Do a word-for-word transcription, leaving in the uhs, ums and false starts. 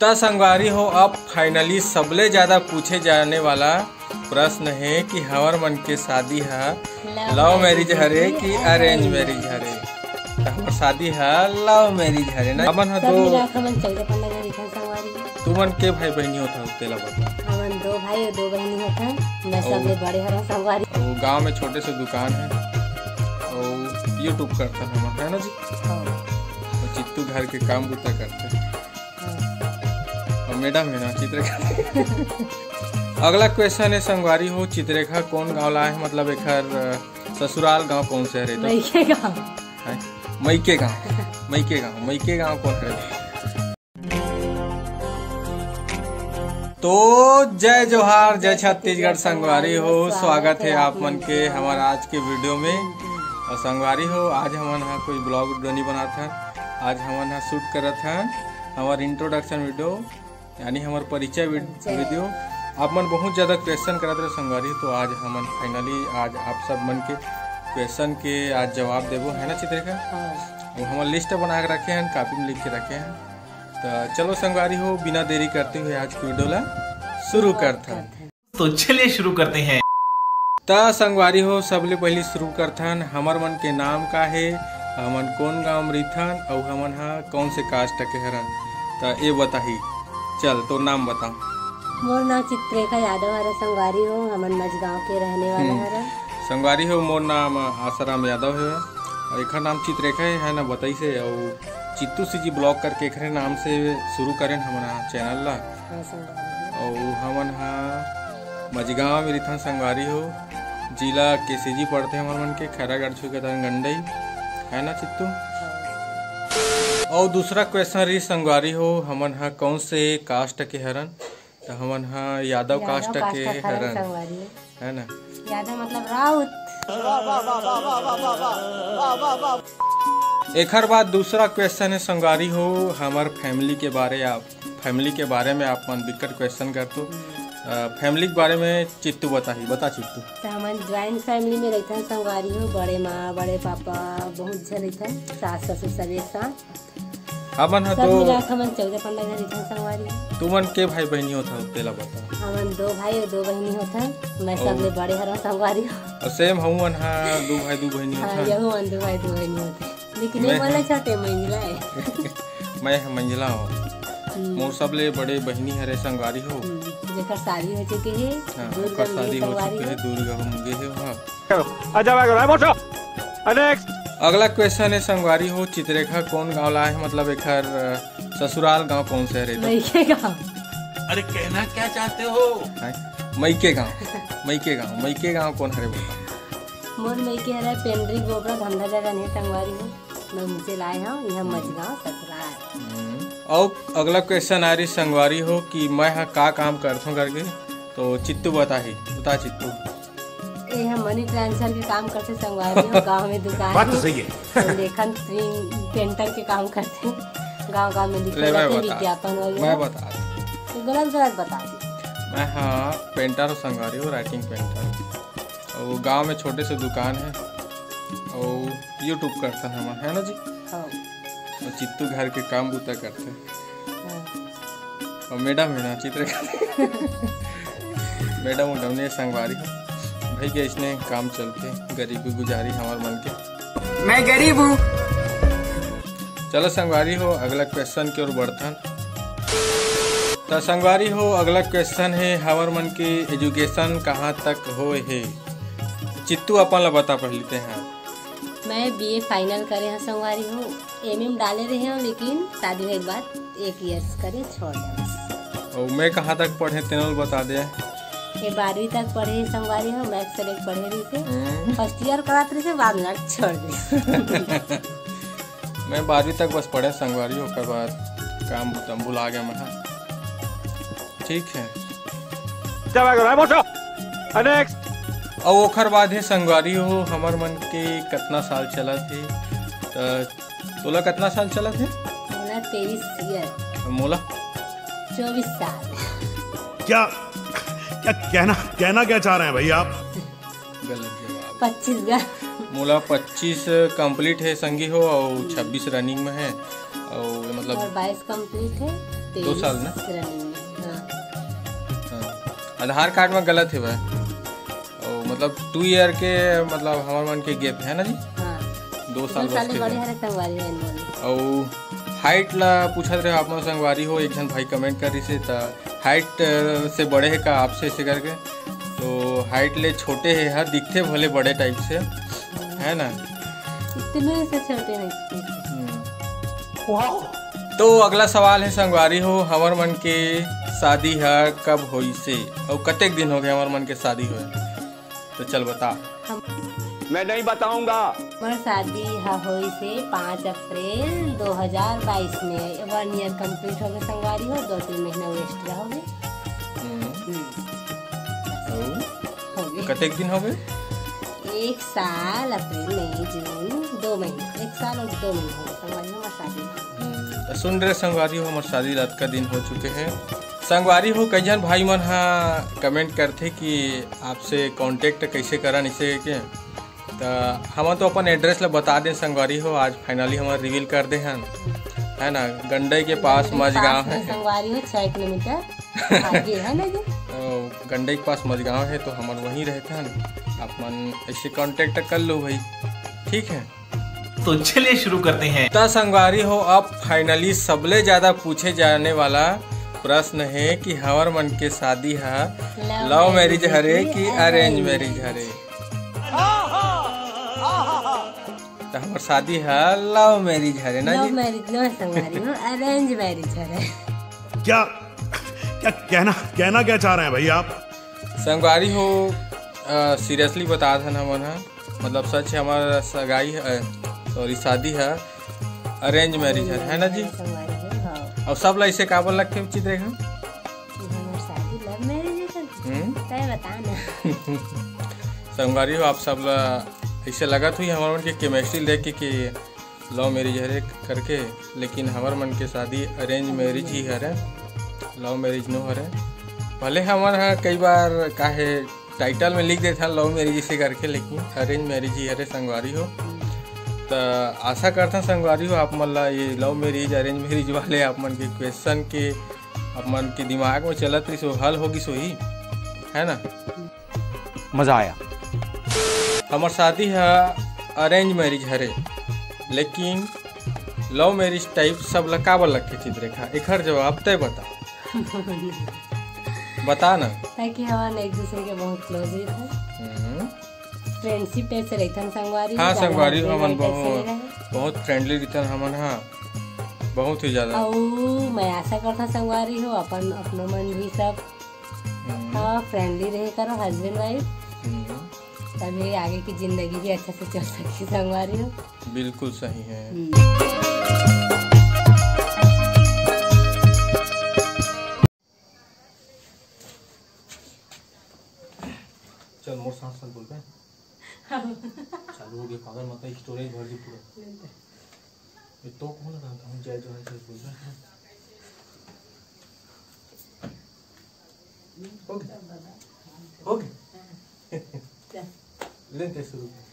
त संगवारी हो, अब finally सबले ज्यादा पूछे जाने वाला प्रश्न हे कि हमर मन के शादी ह love marriage हरे कि arrange marriage हरे। त हमर शादी ह love marriage हरे ना। हमन ह सब दो मिला के हमन चौदह पन्द्रह जन रहिथन संगवारी। तुमन के भाई बहिनी होत हव, तेला बता। हमन दो भाई अउ दो बहिनी होथन। मैं अउ सबले बड़े हरव संगवारी। अउ गांव में छोटे से दुकान हे, अउ YouTube करथन हमन, है ना जी? हाँ। अउ चित्तू घर के काम बुता करथे। हाँ। अउ मैडम हे ना चित्रेखा। अगला question हे संगवारी हो, चित्रेखा कौन गांव ला हे, मतलब एखर, अ, ससुराल गांव कौन से हरे? तो मइके गांव। हैं? मइके गांव, मइके गांव, मइके गांव कौन हरे? तो जय जोहार, जय छत्तीसगढ़ संगवारी हो, स्वागत हे आप मन के हमर आज के video में। अउ संगवारी हो, आज हमन ह कोई vlog video नहीं बनात हन, आज हमन ह shoot करत हन हमर introduction video, यानी हमर परिचय vid-, video। आप मन बहुत ज्यादा question करत रहे संगवारी, तो आज हमन finally आज आप सब मन के question के आज जवाब देबो, है ना चित्रेखा? हाँ। वो हमर list बना के रखे हन, copy में लिख के रखे हन। त चलो संगवारी हो, बिना देरी करते हुए आज के video ला शुरू करथन। तो चलिए शुरू करते हैं। त संगवारी हो, सबले पहली शुरू करथन, हमर मन के नाम का हे, हमन कौन गांव में रहिथन, अउ हमन ह कौन से caste के हरन, त ये बताही। चल, तो नाम बता। मोर नाम चित्रेखा यादव हरे संगवारी हो, हमन मजगांव के रहने वाला हम्म। हरन। संगवारी हो, मोर नाम आसाराम यादव हे, अउ एखर नाम चित्रेखा हे, है ना, बताइस हे, अउ चित्तू सीजी vlog करके एखरे नाम से शुरू करेन हमन ह channel ला। हाँ, संगवारी हो। अउ हमन ह मजगांव में रहिथन संगवारी हो, जिला केसीजी पड़थे हमर मन के, खैरागढ़ छुके तहन गंडई, है ना चित्तू? हाँ। अउ दूसरा question रही संगवारी हो, हमन ह कौन से caste के हरन? त हमन ह यादव यादव caste caste के के हरन हरन। संगवारी हो। है ना? यादव मतलब राउत। एखर बाद दूसरा question हे संगवारी हो, हमर family के बारे, आप family के बारे में आप मन बिकट question करथो। अ, family के बारे में चित्तू बताही, बता चित्तू। त हमन joint family में रहिथन संगवारी हो, बड़े माँ, बड़े पापा, बहुत झन रहिथन, सास ससुर सब एक साथ। हमन ह सब दो मिला के हमन चौदह पन्द्रह जन रहिथन संगवारी। तुमन के भाई बहिनी होत हव, तेला बता। हमन दो भाई अउ दो बहिनी होथन। मैं अउ सबले बड़े हरव संगवारी। अउ same हमन ह दू भाई दू बहिनी हाँ, होथन। यहू मन दो भाई दो बहिनी होथे। लेकिन ये मैं बोले ह छोटे मंझला हे। मैं ह मंझला हूँ। हम्म। मोर सबले बड़े बहिनी हरे संगवारी हो। हम्म, जेकर शादी हो चुके हे, हाँ, दूर ओकर गंगे शादी हो संगवारी चुके हो। हे, दूर गंगे हे, हाँ। चलो, अच्छा, मैं करूँ, मोटो। Next। अगला question हे संगवारी हो, चित्रेखा कौन गांव ला हे, मतलब एखर, अ, ससुराल गांव कौन से हरे? मइके गांव। अरे, कहना क्या चाहते हो? हैं? मइके गांव, मइके गांव, मइके गांव कौन हरे बता? मोर मइके हरे पेंड्री गोबरा धमधा जगह नहीं संगवारी हो। मैं उनसे लाए हूँ, यहाँ हम्म। मजगांव ससुराल। हम्म। अउ अगला question आ रही संगवारी हो कि मैं ह का काम करथों करके, तो चित्तू बताही, बता चित्तू। ये हम money transfer के काम करथे संगवारी हो, गांव में दुकान बात तो हे। सही है। तो लेखन प्रिंट पेंटर के काम करथे, गांव गांव में लिखे ले, मैं रहथे बता, विज्ञापन वगैरह। मैं बता। तो गलत गलत बता दी। मैं हाँ पेंटर हूँ संगवारी हो, writing painter। अउ गांव में छोटे से दुकान हे, अउ YouTube करथन हमन, है ना जी? हाँ। अउ चित्तू घर के काम बूता करथे। हाँ। अउ मैडम हे ना चित्रेखा। मैडम उडम ने संगवारी हो। भाई के इसने काम चलथे, गरीबी गुजारी हमार मन के। मैं गरीब हूँ। चलो संगवारी हो, अगला question के ओर बढ़थन। त संगवारी हो, अगला question हे, हमर मन के education कहाँ तक होए हे? चित्तू अपन ला बता पहली ते हाँ। मैं बीए final करे हूँ संगवारी हो, एमए में डाले रहे हूँ, लेकिन शादी होए के बाद एक years करे छोड़ दे। अउ मैं कहाँ तक पढ़े तेन ल बता दे। ये बारहवीं तक पढ़े संगवारी हो, मैथ से लेके पढ़े रहिसे। हम्म। First year करात रहिसे, बाद में छोड़ दे। मैं बारहवीं तक बस पढ़े संगवारी, ओकर बाद काम बूता भुला गया मैं। ठीक है। क्या बात कर रहा है, मोटो? Next। अउ ओखर बाद हे संगवारी हो, हमर मन के कतना साल चलत हे, त तोला कतना साल चलत हे? मोला तेईस year। मोला? चौबीस साल। क्या, क्या कहना, कहना क्या चाह रहे हैं भैया आप? गलत जवाब। पच्चीस गा। मोला पच्चीस complete हे संगी हो, अउ छब्बीस running में हे, अउ मतलब और बाईस complete हे। दो साल ना? तेईस running में, हाँ। हाँ। आधार कार्ड में गलत हे भाई। ओ, मतलब, two year के, मतलब, हमर मन के gap है ना जी? हाँ। दो साल दो साल बस ले के बड़े है। हरे संगवारी हो, अनमोल। अउ height ला पूछत रहे आप मन संगवारी हो, एक झन भाई comment कर रहिसे, त height, अ, से बड़े है का आपसे, ऐसे करके। तो height ले छोटे है, हर दिखथे भले बड़े type से, है ना? इतने से छोटे नहीं थे। हम्म। तो अगला सवाल है संगवारी हो, हमर मन के शादी ह कब होइसे, अउ कतेक दिन हो गए हमर मन के शादी होए? तो चल बता। हम मैं नहीं बताऊंगा। हमर शादी ह होइसे पाँच अप्रैल दो हज़ार बाईस में, one year complete हो गए संगवारी हो, दो तीन महीना waste रह गए। हम्म। हम्म। अउ हो गए। कतेक दिन हो गए? एक साल, अप्रैल, मई, जून, दो महीना, एक साल अउ दो महीना हो गए संगवारी हो हमर शादी। हम्म, तो सुन रहे संगवारी हो, हमर शादी ला अतका दिन हो चुके हैं। संगवारी हो, कई झन भाई मन हा comment करथे कि आपसे contact कैसे करन, इसे के। त हमन तो अपन address ला बता दें संगवारी हो, आज finally हमन reveal कर दे हन, है ना? गंडई के पास गंडई के मजगांव पास में है। संगवारी हो, छह किलोमीटर आगे है ना जी? तो गंडई के पास मजगांव है, तो हमन वहीं रहथन। आप मन ऐसे contact कर लो भाई, ठीक है? तो चलिए शुरू करते हैं। त संगवारी हो, अब finally सबले ज्यादा पूछे जाने वाला प्रश्न है कि हमर मन के शादी ह love marriage हरे कि arrange marriage हरे? त हमर शादी ह love marriage हरे ना जी? Love marriage नो है संगवारी हो, arrange marriage हरे। क्या, क्या कहना, कहना क्या चाह रहे हैं भैया आप? संगवारी हो, अ, seriously बता थन हमन ह, मतलब सच है, हमर सगाई है, sorry, शादी है arrange marriage है, है ना जी? संगवारी हो, हाँ। अउ सब ला ऐसे काबर लगथे चित्रेखा? कि हमर शादी love marriage है। हम्म। तय बता ना। संगवारी हो, आप सब ला ऐसे लगत हुई हमर मन के chemistry देख के कि love marriage हरे करके, लेकिन हमर मन के शादी arrange marriage ही हरे, love marriage नो हरे। भले हमन ह कई बार काहे title में लिख देथन love marriage इसे करके, लेकिन arrange marriage ही हरे संगवारी हो। त आशा करथन संगवारी हो, आप मन ला ये love marriage, arrange marriage वाले आप मन के question के आप मन के दिमाग में चलत रहिस, वो हल हो गिस होही, है ना? मजा आया। हमर शादी ह arrange marriage हरे, लेकिन love marriage type सब ला काबर लगथे चित्रेखा? एखर जवाब तय बता। बता ना। ताकि हमन एक दूसरे के बहुत close रहिथन। हम्म। Friendship type से रहिथन संगवारी, हाँ, ज्यादा संगवारी husband हमन wife type से बहुत, नहीं रहे। बहुत friendly रहिथन हमन, हाँ, बहुत ही ज्यादा। अउ मैं आशा करथन संगवारी हो, अपन, अपनो मन भी सब हम्म। हाँ, friendly रहे करो husband wife, हम्म। तभी आगे की जिंदगी भी अच्छा से चल सके संगवारी हो। बिल्कुल सही है। हम्म। चल, मोर साथ साथ बोल बे। हाँ। चालू हो गया, पागल मत, storage भर दी पूरा। ये तो कौन लगा था? हम जय जोहार से बोल रहे हैं। हो गया? हो गया? ले, ते शुरू कर।